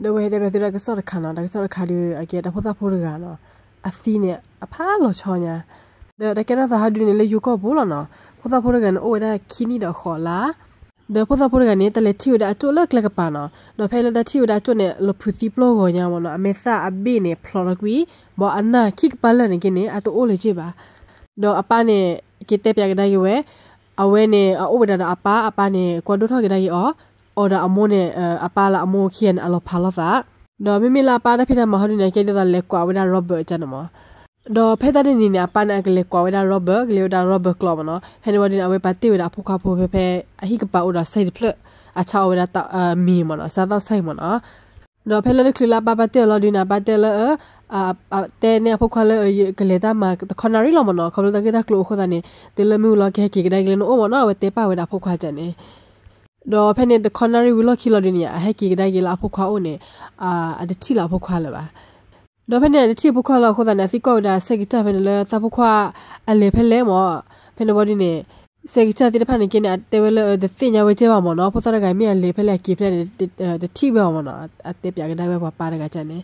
ဒီးဝဲဟဲတဲဘၣ်သုတၢ်ကစီၣ်တခါနီၤ, တၢ်ကစီၣ်တခါဒီး အကဲတၢ်ဖိသၣ်ဖိတဂၤနီၤ, အသံန့ၣ် အဖးလီၤဆီညါ, ဒီးတၢ်ကဲထီၣ်သးဟီဒုန့ၣ် လၢယိၤကီၢ်ပူၤလီၤနီၤ, ဖိသၣ်ဖိတဂၤန့ၣ် အိၣ်ဝဲဒၣ်ခံနံၣ်ဒီးဃိးလါ, ဒီးဖိသၣ်ဖိတဂၤန့ၣ် တၢ်လဲၤထံၣ်ဝဲဒၣ်အကၠိၣ်လၢကျဲကပၤနီၤ, ဒီးဖဲလၢတၢ်ထံၣ်ဝဲဒၣ်အကၠိၣ်န့ၣ် လီၤဖုးသံပျီၢ်ဂီၤညါမ့ၢ်နီၤ, အမဲာ်သၣ်အဘ့ၣ်န့ၣ် ဖျိးထီၣ်ကွံာ်, ဘၣ်အနၢ်ခံကပၤလၢာ်န့ၣ်က့န့ၣ် အတအိၣ်လၢၤက့ဘၣ်. ဒီးအပၢ်န့ၣ် က့ၤတဲပၠးကဒါက့ၤဝဲ, အဝဲန့ၣ် အအိၣ်ဝဲဒၣ်ဒီးအပၢ်, အပၢ်န့ၣ် ကွၢ်ဒိၣ်ထီၣ်ကဒါက့ၤအီၤ, အီၤဒီးအမိၢ်န့ၣ် အပၢ်လၢအမိၢ်ခံဂၤန့ၣ် အလီၤဖးလိာ်သး, ဒီးမ့မ့ၢ်လၢအပၢ်တၢ်ဖံးတၢ်မၤဟီဒုန့ၣ် အကဲဒ်သိးလဲၤကွၢ်ဝဲဒၣ် Robert ကန့ၣ်မ့ၢ် ဒီးဖဲတၢ်တနံၤန့ၣ် အပၢ်န့ၣ် အကလဲၤကွၢ်ဝဲဒၣ် Robert, ကလဲၤဝဲဒၣ် Robert ကျိးမ့ၢ်နီၤ, ဖဲန့ၣ်ဝံၤဒုန့ၣ် အဝဲပာ်တ့ၢ်ဝဲဒၣ်အဖိခွါဖိဖဲဖဲ အဟံၣ်ကပၤအိၣ်ဒီး ဆိုင် တဖျၢၣ်, အဆါအီၣ်ဝဲဒၣ်မ့ၤမ့ၢ်နီၤ, စားသောက်ဆိုင် မ့ၢ်နီၤ. ဒီးဖဲလၢတချုးလၢအပၢ်ပာ်တ့ၢ်အီၤလီၤဒုန့ၣ် အပၢ်တဲလၢ အ တဲန့ၢ်အဖိခွါလၢ ကလဲၤတၢ်မၤတခီနၣ်ရံၣ်လီၤမ့ၢ်နီၤ, ခီဖျိတၢ်ဂ့ၢ်တၢ်ကျိၤအဃိသတးန့ၣ် တုၤလၢမုၢ်ဝံၤလီၤ ကဟဲက့ၤကဒါက့ၤလၢနအိၣ်မ့ၢ်နီၤ, အဝဲတဲပာ်ဝဲဒၣ်အဖိခွါန့ၣ်. ဒီးဖဲန့ၣ်တခီနၣ်ရံၣ်ဝံၤလီၢ်ခံလီၤဒုန့ၣ် အဟဲက့ၤကဒါက့ၤလၢအဖိခွါအိၣ်န့ၣ် အတထံၣ်လၢအဖိခွါလၢၤဘၣ်. ဒီးဖဲန့ၣ်အတထံၣ်အဖိခွါလၢၤအဃိသတးန့ၣ် အသံကွၢ်ဝဲဒၣ် ဆိုင် ကစၢ်ဖဲန့ၣ်လၢသးဖိခွါအလဲၤဖဲလဲၣ်မ့ၢ်, ဖဲန့ၣ်ဝံၤဒုန့ၣ် ဆိုင် ကစၢ်သ့ၣ်တဖၣ်န့ၣ်က့န့ၣ် အတဲဝဲလၢ တသ့ၣ်ညါဝဲကဲဘၣ်မ့ၢ်နီၤ, ဖိသၣ်တဂၤမ့ၢ်အလဲၤဖဲလဲၣ်အက့ၤဖဲလဲၣ်န့ၣ် တထံၣ်ဝဲအီၤမ့ၢ်နီၤ, အတဲပၠးကဒါဝဲပှၤပၢ်တဂၤန့ၣ်.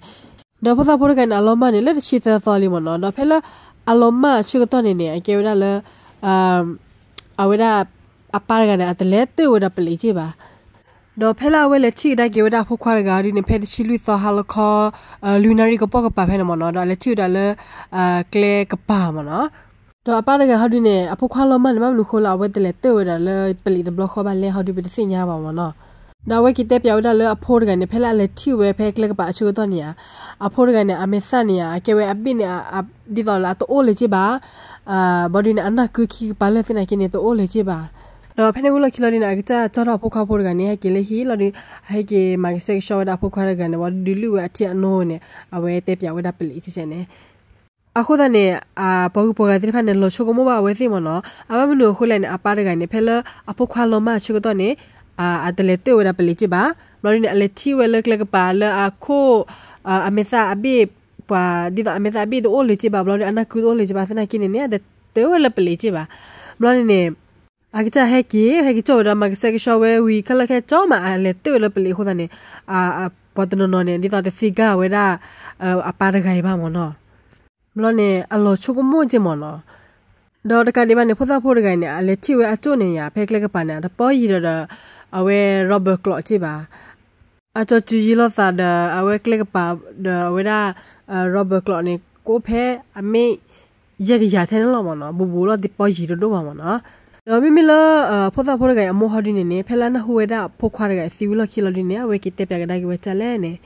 ဒီးဖိသၣ်ဖိတဂၤန့ၣ် အလီၤမၢ်န့ၣ် လၢတဆံသၢသီလံမ့ၢ်နီၤ, ဒီးဖဲလၢအလီၤမၢ်အဆၢကတီၢ်န့ၣ်န့ၣ် အကဲဝဲဒၣ်လၢ အဝဲဒၣ် အပၢ်တဂၤန့ၣ် အတလဲၤတၢၢ်ဝဲဒီးပလံးက့ဘၣ်. ဒီးဖဲလၢအဝဲလဲၤထံၣ်ကဒါက့ၤဝဲဒၣ်အဖိခွါတဂၤဒုန့ၣ် ဖဲတဆံလွံၢ်သီဟါလီၤခီ လွံၢ်နၣ်ရံၣ်ကပိာ်ကပၤဖဲန့ၣ်မ့ၢ်နီၤ, ဒီးအလဲၤထံၣ်ဝဲဒၣ်လၢ ကျဲကပၤမ့ၢ်နီၤ. ဒီးအပၢ်တဂၤဟီဒုန့ၣ် အဖိခွါလီၤမၢ်န့ၣ် ဘၣ်မနုၤဃိလၢအဝဲတလဲၤတၢၢ်ဝဲဒၣ်လၢပလံးတဘျီဃီဘၣ်လဲၣ်ဟီဒု ပတသ့ၣ်ညါဘၣ်မ့ၢ်နီၤ. ဒီးအဝဲက့ၤတဲပၠးဝဲဒၣ်လၢအဖိတဂၤန့ၣ် ဖဲလၢအလဲၤထံၣ်ဝဲဖဲကျဲကပၤအဆၢကတီၢ်န့ၣ်ဧါ, အဖိတဂၤန့ၣ် အမဲာ်သၣ်န့ၣ်ဧါ အကဲဝဲအဘ့ၣ်န့ၣ် ဒ်သိးလၢအတအိၣ်လၢၤက့ဘၣ် ဘျီဒုန့ၣ် အနၢ်ကုခံကပၤလၢာ်သ့ၣ်နာ်က့န့ၣ် တအိၣ်လၢၤက့ဘၣ်. ဒီးဖဲန့ၣ်ဝံၤလီၢ်ခံလီၤဒုန့ၣ် အကစၢ်ကၠီထီၣ်အဖိခွါဖိတဂၤန့ၣ် ဟဲက့ၤလၢဟံၣ်လီၤဒု အဟဲက့ၤမၤကဆှဲကဆှီဝဲဒၣ်အဖိခွါတဂၤန့ၣ် ဘျီဒုဒုးလုၢ်ဝဲအထံအနိန့ၣ် အဝဲတဲပၠးဝဲဒၣ်ပလံးကဲန့ၣ်. အဃိသတးန့ၣ် ပှၤဂုၤပှၤဂၤသ့ၣ်တဖၣ်န့ၣ် လီၤဆိကမိၣ်ဘၣ်အဝဲသ့ၣ်မ့ၢ်နီၤ, အဘၣ်မနုၤအဃိလဲၣ်န့ၣ် အပၢ်တဂၤန့ၣ် ဖဲလၢအဖိခွါလီၤမၢ်အဆၢကတီၢ်န့ၣ် အတလဲၤတၢၢ်ဝဲဒၣ်ပလံးက့ဘၣ်, ဘျီဒုန့ၣ် အလဲၤထံၣ်ဝဲလၢကျဲကပၤလၢအခိၣ် အမဲာ်သၣ်အဘ့ၣ် ပှၤဒ်သိးအမဲာ်သၣ်အဘ့ၣ်တအိၣ်လၢၤက့ဘၣ် ဘျီဒုအနၢ်ကုတအိၣ်လၢၤက့ဘၣ်သ့ၣ်နာ်က့န့ၣ်န့ၣ် အတတၢၢ်ဝဲလၢပလံးက့ဘၣ်. ဘျီန့ၣ်န့ၣ် အကစၢ်ဟဲက့ၤ ဟဲက့ၤကၠီဝဲဒီးမၤကဆှဲကဆှီဝဲဝံၤခဲလၢာ်ခဲဆ့မး အလဲၤတၢၢ်ဝဲလၢပလံးအဃိသတးန့ၣ် ပှၤတနီၤနီၤန့ၣ် ဒ်သိးတသ့ကၤဝဲဒၣ် အပၢ်တဂၤအံၤဘၣ်မ့ၢ်နီၤ. ဘျီန့ၣ် အလီၤဆိကမိၣ်က့မ့ၢ်နီၤ. ဒီးတကးဒံးဘၣ်န့ၣ် ဖိသၣ်ဖိတဂၤအံၤန့ၣ် အလဲၤထံၣ်ဝဲအကၠိၣ်န့ၣ်ယါ ဖဲကျဲကပၤန့ၣ် အတပီယံၤဒီးဒီး အဝဲ rubber ကျိးက့ဘၣ်. အကၠီစုယံၤလိာ်သးဒီး အဝဲကျဲကပၤဒီးအဝဲဒၣ် rubber ကျိးန့ၣ် ကအိၣ်ဖဲအမ့ၢ် ယဲၢ်ကယၤထဲန့ၣ်လီၤမ့ၢ်နီၤ, ဘူးဘူးလီၤတပီယံၤတဒိၣ်ဘၣ်မ့ၢ်နီၤ. ဒီးမ့မ့ၢ်လၢ ဖိသၣ်ဖိတဂၤအံၤအမိၢ်ဟီဒုန့ၣ်န့ၣ် ဖဲလၢအနၢ်ဟူဝဲဒၣ်အဖိခွါတဂၤအံၤသံဝံၤလီၢ်ခံလီၤဒုန့ၣ် အဝဲက့ၤတဲပၠးကဒါက့ၤဝဲဒ်လဲၣ်န့ၣ်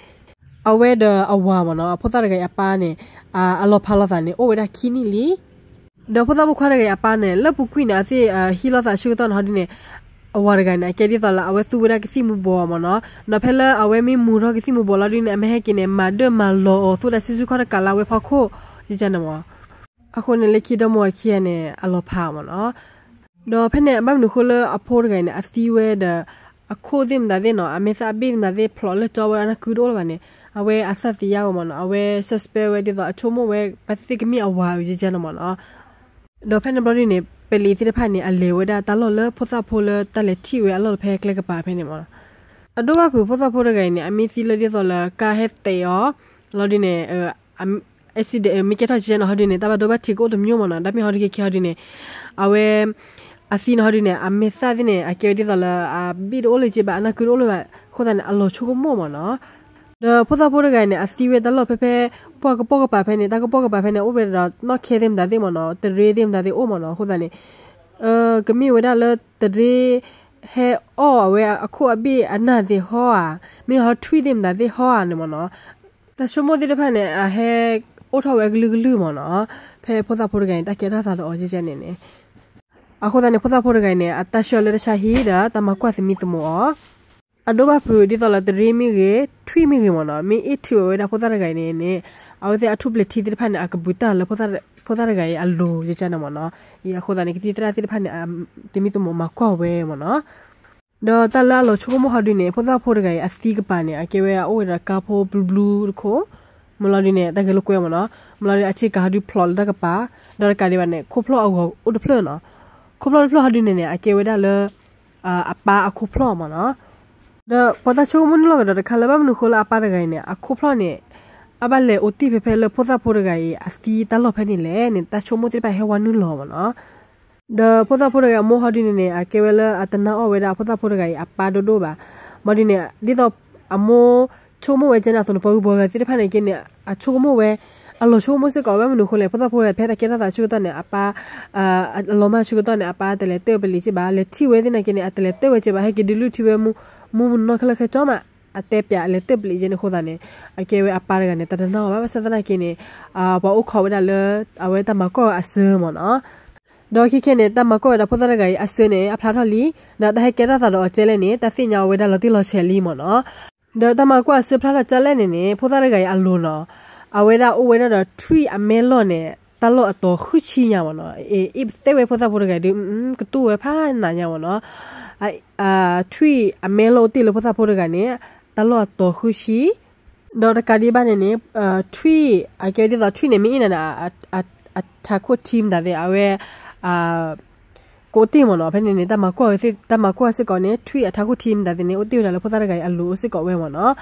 အဝဲဒီးအဝၤမ့ၢ်နီၤ, အဖိသၣ်တဂၤအံၤအပၢ်န့ၣ် အလီၤဖးလိာ်သးန့ၣ် အိၣ်ဝဲဒၣ်ခံနံၣ်လံ. ဒီးဖိသၣ်ဖိခွါတဂၤအံၤအပၢ်န့ၣ် လၢပူၤကွံာ်န့ၣ် အသ့ၣ်ဟံးလိာ်သးအဆၢကတီၢ်န့ၣ်ဟီဒုန့ၣ် အဝၤတဂၤန့ၣ် အကဲဒ်သိးလၢအဝဲသူဝဲဒၣ်ကသံၣ်မူၤဘှီးမ့ၢ်နီၤ, ဒီးဖဲလၢအဝဲမ့ၢ်မူၤထီၣ်ကသံၣ်မူၤဘှီးလီၤဒုန့ၣ် အမ့ၢ်ဟဲက့ၤန့ၣ် မၤဒၢၣ်မၤလီၤအီၤ သူဝဲဒၣ်စုဆူၣ်ခီၣ်တကးလၢအဝဲဖီခိၣ် ယကန့ၣ်မ့ၢ် အဃိန့ၣ် လၢခံဒီမိၢ်အခံဂၤန့ၣ် အလီၤဖးမ့ၢ်နီၤ. ဒီးဖဲန့ၣ် အဘၣ်မနုၤဃိလၢအဖိတဂၤအံၤန့ၣ် အသံဝဲဒီး အခိၣ်သ့ၣ်မတၤသ့ၣ်နီၤ အမဲာ်သၣ်အဘ့ၣ်မတၤသ့ၣ် ဖျိးလၢကၠီဝဲအနၢ်ကုတအိၣ်လၢၤဘၣ်န့ၣ် အဝဲအသးသံယါဝဲမ့ၢ်နီၤ, အဝဲ suspect ဝဲဒ်သိးအဆိကမိၣ်ဝဲ ဘၣ်သ့ၣ်သ့ၣ်ကမ့ၢ်အဝၤအုးကကန့ၣ်မ့ၢ်နီၤ. ဒီးဖဲန့ၣ်ဘျီဒုန့ၣ် ပလံးသ့ၣ်တဖၣ်န့ၣ် အလဲၤဝဲဒၣ်တၢ်လီၢ်လၢဖိသၣ်ဖိလၢတၢ်လဲၤထံၣ်ဝဲအလီၢ်ဖဲကျဲကပၤဖဲန့ၣ်မ့ၢ်နီၤ. အဒိဘၣ်ဖုးဖိသၣ်ဖိတဂၤအံၤန့ၣ် အမ့ၢ်သံလၢဒ်သိးလၢကါဟဲတဲာ်အီၤ လီၤဒုန့ၣ် accident မ့ၢ်ကဲထီၣ်ကကန့ၣ်ဟီဒုန့ၣ် တၢ်ဘၣ်ဒိဘၣ်ထံးကအိၣ်တမျိုးမ့ၢ်နီၤ, တၢ်မ့ၢ်ဟီဒုခဲခဲဟီဒုန့ၣ် အဝဲ အသံန့ၣ်ဟီဒုန့ၣ် အမဲာ်သၣ်သ့ၣ်န့ၣ် အကဲဝဲဒ်သိးလၢ အဘ့ၣ်တအိၣ်လၢၤက့ဘၣ် အနၢ်ကုတအိၣ်လၢၤဘၣ် အဃိသတးန့ၣ် အလီၤဆိကမိၣ်မ့ၢ်နီၤ. ဒီးဖိသၣ်ဖိတဂၤန့ၣ် အသံဝဲတၢ်လီၢ်ဖဲဖဲ ပှၢ်ကပိာ်ကပၤဖဲန့ၣ် တၢ်ကပိာ်ကပၤဖဲန့ၣ် အိၣ်ဝဲဒီးနီၣ်ခဲသ့ၣ်မတၤသ့ၣ်မ့ၢ်နီၤ, တရ့သ့ၣ်မတၤသ့ၣ်အိၣ်မ့ၢ်နီၤ, အဃိသတးန့ၣ် ကမ့ၢ်ဝဲဒၣ်လၢတရ့ ဟဲအီၣ်အဝဲအခိၣ်အဘ့ၣ်အနၢ်သ့ၣ်ဟီဧါ, မ့ၢ်ဟီထွံၣ်သ့ၣ်မတၤသ့ၣ်ဟီဧါန့ၣ်မ့ၢ်နီၤ. တၢ်ဆိကမိၣ်သ့ၣ်တဖၣ်န့ၣ် အဟဲအိၣ်ထီၣ်ဝဲအကလုာ်ကလုာ်မ့ၢ်နီၤ, ဖဲဖိသၣ်ဖိတဂၤန့ၣ် တၢ်ကဲထီၣ်သးဒီးအီၤကကန့ၣ်န့ၣ်. အဃိသတးန့ၣ် ဖိသၣ်ဖိတဂၤန့ၣ် အတၢ်ဆှၢလၢတၢ်ဆါဟံၣ်ဒီးတၢ်မၤကွၢ်သမံသမိးအီၤ အဒိဘၣ်ဖုးဒ်သိးလၢတရ့မ့ၢ်ဂ့ၤ ထွံၣ်မ့ၢ်ဂ့ၤမ့ၢ်နီၤ, မ့ၢ်အ့ၣ်ထုးဝဲဒၣ်ဖိသၣ်တဂၤအံၤန့ၣ်န့ၣ် အဝဲသ့ၣ်အထူၣ်ပျဲၤထံသ့ၣ်တဖၣ်န့ၣ် အကဘူးတၢ်လၢဖိသၣ်တဂၤအံၤအလိၤ ကကန့ၣ်မ့ၢ်နီၤ. အဃိသတးန့ၣ် ကသံၣ်သရၣ်သ့ၣ်တဖၣ်န့ၣ် သမံသမိးမၤကွၢ်ဝဲမ့ၢ်နီၤ. ဒီးတၢ်လၢအလီၤဆိကမိၣ်ဟီဒုန့ၣ် ဖိသၣ်ဖိတဂၤအံၤအသံကပၤန့ၣ် အကဲဝဲအအိၣ်ဝဲဒီးကါဖိဘျုးဘျုးတခိၣ်, မ့ၢ်လီၤဒုန့ၣ် တၢ်ဂဲၤလိာ်ကွဲမ့ၢ်နီၤ, မ့ၢ်လီၤဒုအဆ့ကၤဟီဒု ဖျိးလၢတၢ်ကပၤ, ဒီးတကးဒံးဘၣ်န့ၣ် ခိၣ်ဖျီၣ်အဂီၤအိၣ်တဖျၢၣ်နီၤ, ခိၣ်ဖျီၣ်တဖျၢၣ်ဟီဒုန့ၣ်န့ၣ် အကဲဝဲဒၣ်လၢ အပၢ်အခိၣ်ဖျီၣ်မ့ၢ်နီၤ. ဒီးပှၤတၢ်ဆိကမိၣ်နုာ်လီၤကဒီးတခါလၢ ဘၣ်မနုၤဃိလၢအပၢ်တဂၤအံၤန့ၣ် အခိၣ်ဖျီၣ်န့ၣ် အဘၣ်လဲၤအိၣ်တ့ၢ်ဖဲဖဲလၢဖိသၣ်ဖိတဂၤအံၤ အသံတၢ်လီၢ်ဖဲန့ၣ်လဲၣ်န့ၣ် တၢ်ဆိကမိၣ်သ့ၣ်တဖၣ်ဟဲဝဲနုာ်လီၤမ့ၢ်နီၤ. ဒီးဖိသၣ်ဖိတဂၤအမိၢ်ဟီဒုန့ၣ်န့ၣ် အကဲဝဲလၢအတနာ်အီၣ်ဝဲဒၣ်ဖိသၣ်ဖိတဂၤအံၤအပၢ်ဒိၣ်ဒိၣ်ဘၣ်. ဘၣ်ဒုန့ၣ် ဒ်သိးအမိၢ်ဆိကမိၣ်ဝဲကဲန့ၣ်အသိးန့ၣ် ပှၤဂုၤပှၤဂၤသ့ၣ်တဖၣ်န့ၣ်က့န့ၣ် အဆိကမိၣ်ဝဲ အလီၤဆိကမိၣ်စ့ၢ်ကီး ဘၣ်မနုၤဃိလဲၣ် ဖိသၣ်ဖိတဂၤဖဲတၢ်ကဲထီၣ်သးဆၢကတီၢ်န့ၣ် အပၢ် အလီၤမၢ်ဆၢကတီၢ်န့ၣ် အပၢ်တလဲၤတဲပလံးက့ဘၣ် လဲၤထံၣ်ဝဲသ့ၣ်နာ်က့န့ၣ် အတလဲၤတဲဝဲက့ဘၣ် ဟဲက့ၤဒုးလုၢ်ထံဝဲ မူမူမနီၢ်ခဲလၢာ်ခဲဆ့မး အတဲပၠးအလဲၤတဲပလံးက့န့ၣ်အဃိသတးန့ၣ် အကဲဝဲအပၢ်တဂၤန့ၣ် တတနာ်အီၣ်ဘၣ် ဘၣ်ဆၣ်သနာ်က့န့ၣ် ပှၤအိၣ်ခိးဝဲဒၣ်လၢ အဝဲတၢ်မၤကွၢ်ဝဲအစၢမ့ၢ်နီၤ. ဒီးခဲခဲန့ၣ် တၢ်မၤကွၢ်ဝဲဒၣ်ဖိသၣ်တဂၤအံၤအစၢန့ၣ် အဖျါထီၣ်လံ, ဒီးတၢ်ဟဲကဲထီၣ်သးဒီးအီၤကဲလဲၣ်န့ၣ် တၢ်သ့ၣ်ညါအီၤဝဲဒၣ်လီၤတံၢ်လီၤဆဲးလံမ့ၢ်နီၤ. ဒီးတၢ်မၤကွၢ်အစၢဖျါထီၣ်ကဲလဲၣ်န့ၣ်န့ၣ် ဖိသၣ်တဂၤအံၤအလိၤနီၤ, အဝဲဒၣ်အိၣ်ဝဲဒၣ်ဒီးထွံၣ်အမဲလီၢ်န့ၣ် တၢ်လီၢ်အတီၤဃုဆံညါမ့ၢ်နီၤ. အ့ၣ်ပသဲဝဲဖိသၣ်ဖိတဂၤဒုး ကတူၢ်ဝဲဖးနးညါမ့ၢ်နီၤ. ထွံၣ်အမဲလီၢ်အိၣ်တ့ၢ်လၢဖိသၣ်ဖိတဂၤန့ၣ် တၢ်လီၢ်အတီၤဃုဆံ ဒီးတကးဒံးဘၣ်န့ၣ်န့ၣ် ထွံၣ် အကဲဒ်သိးထွံၣ်န့ၣ် မ့ၢ်အ့ၣ်နၤန့ၣ် အထးခိၣ်ထံမတၤသ့ၣ် အဝဲ ကအိၣ်တ့ၢ်မ့ၢ်နီၤ. ဖဲန့ၣ်န့ၣ် တၢ်မၤကွၢ်စ့ၢ်ကီးန့ၣ် ထွံၣ်အထးခိၣ်ထံမတၤသ့ၣ်န့ၣ် အိၣ်တ့ၢ်ဝဲဒၣ်လၢဖိသၣ်တဂၤအံၤအလိၤအိၣ်စ့ၢ်ကီးဝဲမ့ၢ်နီၤ.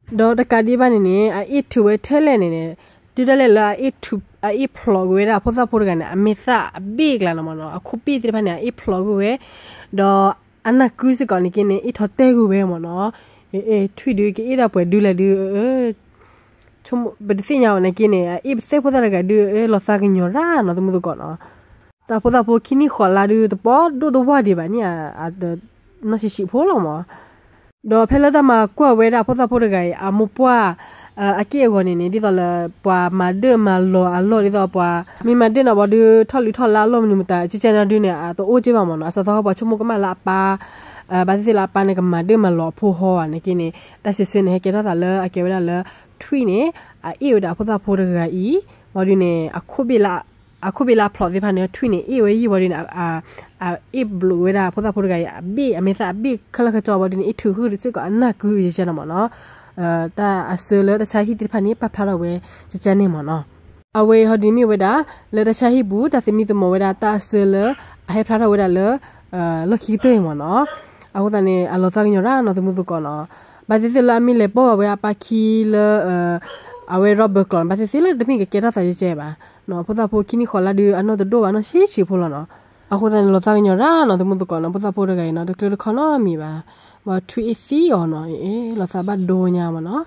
ဒီးတကးဒံးဘၣ်န့ၣ်န့ၣ် အအ့ၣ်ထုးဝဲထဲလဲၣ်န့ၣ်န့ၣ် တုၤဒၣ်လဲာ်လၢအအ့ၣ်ဖျိးကွံာ်ဝဲဒၣ်ဖိသၣ်ဖိတဂၤန့ၣ် အမဲာ်သၣ်အဘ့ၣ်အကျါန့ၣ်မ့ၢ်နီၤ အခိၣ်ပ့ၣ်သ့ၣ်တဖၣ်န့ၣ် အအ့ၣ်ဖျိးကွံာ်ဝဲ ဒီးအနၢ်ကုစ့ၢ်ကီးန့ၣ်က့န့ၣ် အ့ၣ်ထီၣ်တဲာ်ကွံာ်ဝဲမ့ၢ်နီၤ. ထွံၣ်ဒုးကအ့ၣ်ဒၣ်ပှဲၤဒုလဲၣ်ဒုး ပတသ့ၣ်ညါအီၤန့ၣ်က့န့ၣ် အအ့ၣ်ပသဲဖိသၣ်တဂၤဒုး လီၤသးကညီၤရၣ်နီၤ သမူသကိးနီၤ. တၢ်ဖိသၣ်ဖိခံနံၣ်ဃိးလါဒုး တပီဒိၣ်တဝၢ်ဒံးဘၣ်န့ၣ် နီၢ်ဆံးဆံးဖိလီၤမ့ၢ်. ဒီးဖဲလၢတၢ်မၤကွၢ်ဝဲဒၣ်ဖိသၣ်ဖိတဂၤအံၤ အမိၢ်ပှၢ် အက့ၢ်အဂီၤန့ၣ်န့ၣ် ဒ်သိးလၢပှၤမၤဒၢၣ်မၤလီၤအလီၢ် ဒ်သိးပှၤမ့ၢ်မၤဒၢၣ်န့ၣ်ဘၣ်ဒုး ထီၣ်လုၢ်ထီၣ်လၢအလီၢ်မနုၤမတၤ ကကဲန့ၣ်ဒုးန့ၣ် အတအိၣ်က့ဘၣ်မ့ၢ်နီၤ. အစးသီပှၤဆိကမိၣ်ကမၣ်လၢအပၢ် ဘၣ်သ့ၣ်သ့ၣ်လၢအပၢ်န့ၣ်ကမၤဒၢၣ်မၤလီၤအဖိဟီဘၣ်န့ၣ်က့န့ၣ် တၢ်စံးဆၢန့ၣ် ဟဲကဲထီၣ်သးလၢအကဲဝဲဒၣ်လၢ ထွံၣ်န့ၣ် အအ့ၣ်ဝဲဒၣ်အဖိသၣ်ဖိတဂၤအံၤ ဘၣ်ဒုးန့ၣ် အခိၣ်ဘ့ၣ်လၢအဖျိးသ့ၣ်တဖၣ်န့ၣ် ထွံၣ်န့ၣ် အ့ၣ်ဝဲယံာ်ဘၣ်ဒုးန့ၣ် အအ့ၣ်ဘျိးဝဲဒၣ်ဖိသၣ်ဖိတဂၤအံၤ အဘ့ၣ်အမဲာ်သၣ်အဘ့ၣ်ခဲလၢာ်ခဲဆ့ဘၣ်ဒုးန့ၣ် အ့ၣ်ထုးဃုာ်စ့ၢ်ကီးအနၢ်ကုကကဲန့ၣ်မ့ၢ်နီၤ. တၢ်အစၢလၢတၢ်ဆါဟံၣ်သ့ၣ်တဖၣ်န့ၣ် ပာ်ဖျါထီၣ်ဝဲကကဲန့ၣ်မ့ၢ်နီၤ. အဝဲအံၤဟီဒုးမ့ၢ်ဝဲဒၣ် လၢတၢ်ဆါဟံၣ်ပူၤ တၢ်သမံသမိးဝဲဒၣ်တၢ်အစၢလၢ အဟဲဖျါထီၣ်ဝဲဒၣ်လၢ လီၢ်ခံကတၢၢ်အံၤမ့ၢ်နီၤ. အဃိသတးန့ၣ် အလီၤသးကညီၤရၣ်နီၤ သမူသကိးနီၤ. ဘၣ်သ့ၣ်သ့ၣ်လၢအမ့ၢ်လဲၤပိာ်ဘၣ်ဝဲအပၢ်ခံလၢ အဝဲ rubber ကျိာ်န့ၣ် ဘၣ်သ့ၣ်သ့ၣ်လၢတမ့ၢ်ကကဲထီၣ်သးကဲကဲဘၣ်. ဖိသၣ်ဖိခံနံၣ်ဃိးလါဒုး အနီၢ်တဒိၣ်ဘၣ် နီၢ်ဆံးဆံးဖိလီၤနီၤ. အဃိသတးန့ၣ် လီၤသးကညီၤရၣ်နီၤ သမူသကိးနီၤ ဖိသၣ်ဖိတဂၤအံၤနီၤ တကျၢၤတခီနီတမံၤဘၣ်. ဘၣ်ထွံၣ်အ့ၣ်သံအီၤနီၤ လီၤသးဘၣ်ဒိညါမ့ၢ်နီၤ.